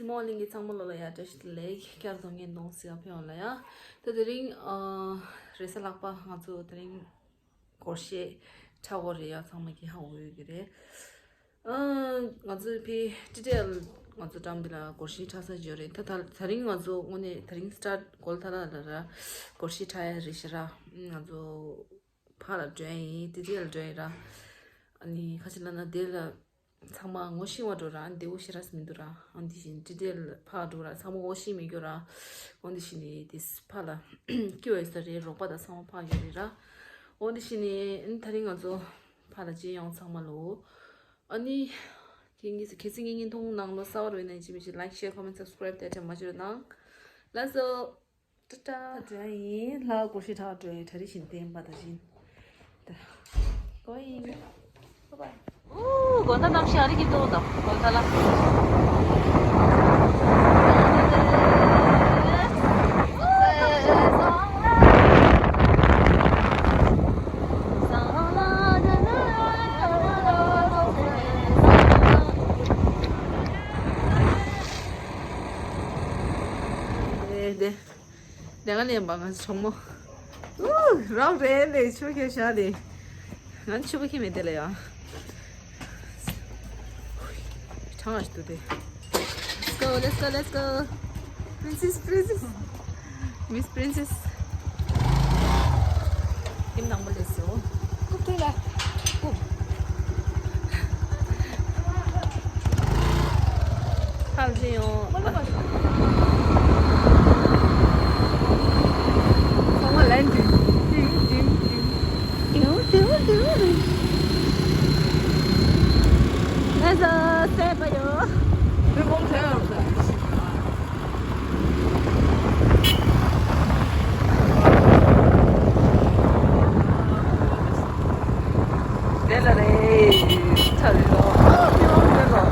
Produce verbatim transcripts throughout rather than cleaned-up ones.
རྨོ་གླིང་གི་ཚང་མ་ལོ་ལ་ཡ་བཀྲ་ཤིས་བདེ་ལེགས། བསྐྱར་དུ་ངས་གདོང་གཟིགས་ཕེབས་ཡོང་ལ་ཡ། ད་དེ་རིང་ཨ་རེས་གཟའ་ལྷག་པ་ང་ཚོ་དེ་རིང་སྒོར་གཞས་འཁྲབ་དགོས་རེད་ཡ། ཚང་མ་གི་ཧ་གོ་ཡོད་ཀྱི་རེད། ཨ་ང་ཚོ་ཕི་ཊི་ཌི་ཨེལ་ང་ཚོ་འགྲམ་འདི་ལ་སྒོར་གཞས་འཁྲབ་ས་ཅིག་ཡོད་རེད། ད་ད་དེ་རིང་ང་ཚོ་དངོས་གནས་དེ་རིང་སི་ཊར་ཊི་གོལ་ཐ་ལ་ལ་ར་སྒོར་གཞས་འཁྲབ་ཡ་རེད་ཤག་ར། ང་ཚོ་ཕར་ལ་འགྲོ་ཡ་ཡིན། ཊི་ཌི་ཨེལ་འགྲོ་ཡ་ཡིན་ར། ཨ་ནི་ཁ་ཅིག་ལབ་ན་དེ་ལ་ཚང་མ་ངོ་ཤེས་པ་འགྲོ་ར། ཨ་ནི་དེ་འུ་ཤེས་ར་སི་མི་འདུག་ར། ཨ་ནི་དེ་བཞིན་ཊི་ཌི་ཨེལ་ཕར་འགྲོ་ར། ཚང་མ་ངོ་ཤེས་མི་འགྱུར་ར། ཨ་ནི་དེ་བཞིན་ནི་དེ་ཕར་ལ་སྐྱོ་ཡོད་ས་རེད། རོགས་པ་དང་ཚང་མ་ཕར་ཡོད་རེད་ར། ཨ་ནི་དེ་བཞིན་ནི་ཨ་ནི་དེ་རིང་ང་ཚོ་ཕར་ལ་ཅི་ཡོང་ཚང་མ་ལོ། ཨ་ནི་ཁྱེད་གཉིས་གལ་སྲིད་ངའི་བརྙན་ཐུང་ནང་ལོ་གསར་པ་རེད་ན་ཅི་མི་ཅི་ལའིཀ་ཤེར་ཁོ་མེན་སབ་སི་ཀ་རེབ་དེ་འདྲ་མ་བརྗེད་རོགས་གནང་། ལགས་སོ། ཏ་ཏ། ད་འདྲ་ཡིན། ལྷ་སྒོར་གཞས་འཁྲབ་འགྲོ་ཡི་གྲ་རི་བཞིན་བསྟན་པ་ད་བཞིན། ད་གོ་ཡིན། ཨོ་གོ་ད་ནམ་ཤི་ཨ་རི་གི་ཏོ་ད་གོ་ད་ལ། དེ་དེ་དེ་ག་ནས་པ་ང་ཚོ་གྲོགས་མོ། ཨུ་རོགས་རེད་ལེ། ཆུ་ཁྱེར་ཤག་ལེ། ང་ཆུ་བ་ཁྱེར་མེད་དེ་ལ་ཡ། གྲང་ང་ཞིག་འདུག་དེ། Let's go, let's go, let's go. Princess, princess. Miss Princess. ཁྱིམ་དང་པོ་ལས་སོ། ཀུབ་ཐུག་ལ། ཀུབ། ཁམས་ཆེ་ཡོང་། མ་ལ་མ་ལ། ཚང་མ་ལན་དུ། ཏིང་ཏིང་ཏིང་། ཏིང་ཏིང་ཏིང་ཏིང་། ང་ཚོ་སད་པ་ཡོད། མི་མང་ཆེ་ཡོད་ས། དེ་ལ་རེད། ཁྲ་རེད་ལོ། ཨ་ཕི་ཝང་རེད་ལོ།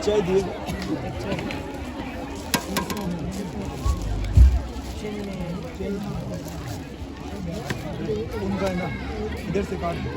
चाय दिए। उनका है ना, इधर से काट दो।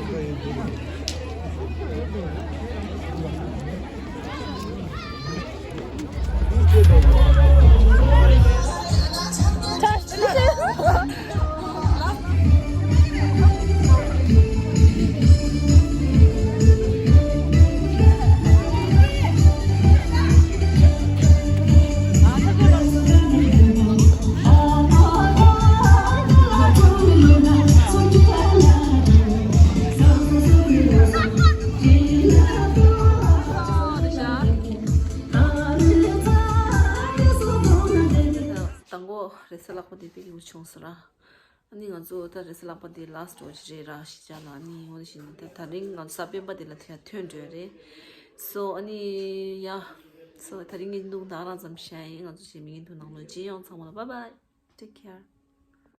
དང་པོ་རེས་གཟའ་ལྷག་པ་དེ་དཔེ་སྐྱིད་པོ་བྱུང་སོང་ར། ཨ་ནི་ང་ཚོ་ད་རེས་གཟའ་ལྷག་པ་དེ་last་འགྲོ་གི་རེད་ར། གཞིས་ཆགས་ལ། ཨ་ནི་འོ་དེ་བཞིན་ད་ད་རིང་ང་ཚོ་གཟའ་སྤེན་པ་དེ་ལ་དེ་ཡང་ཐོན་འགྲོ་ཡ་རེད། So ཨ་ནི་ཡ། So ད་རིང་གི་འདུག་ད་རང་ཙམ་བཤད་ཡིན། ང་ཚོ་གཞན་མི་གི་འདུག་ནང་ལོགས་མཇལ་ཡོང་། ཚང་མ་ལ་bye bye, take care.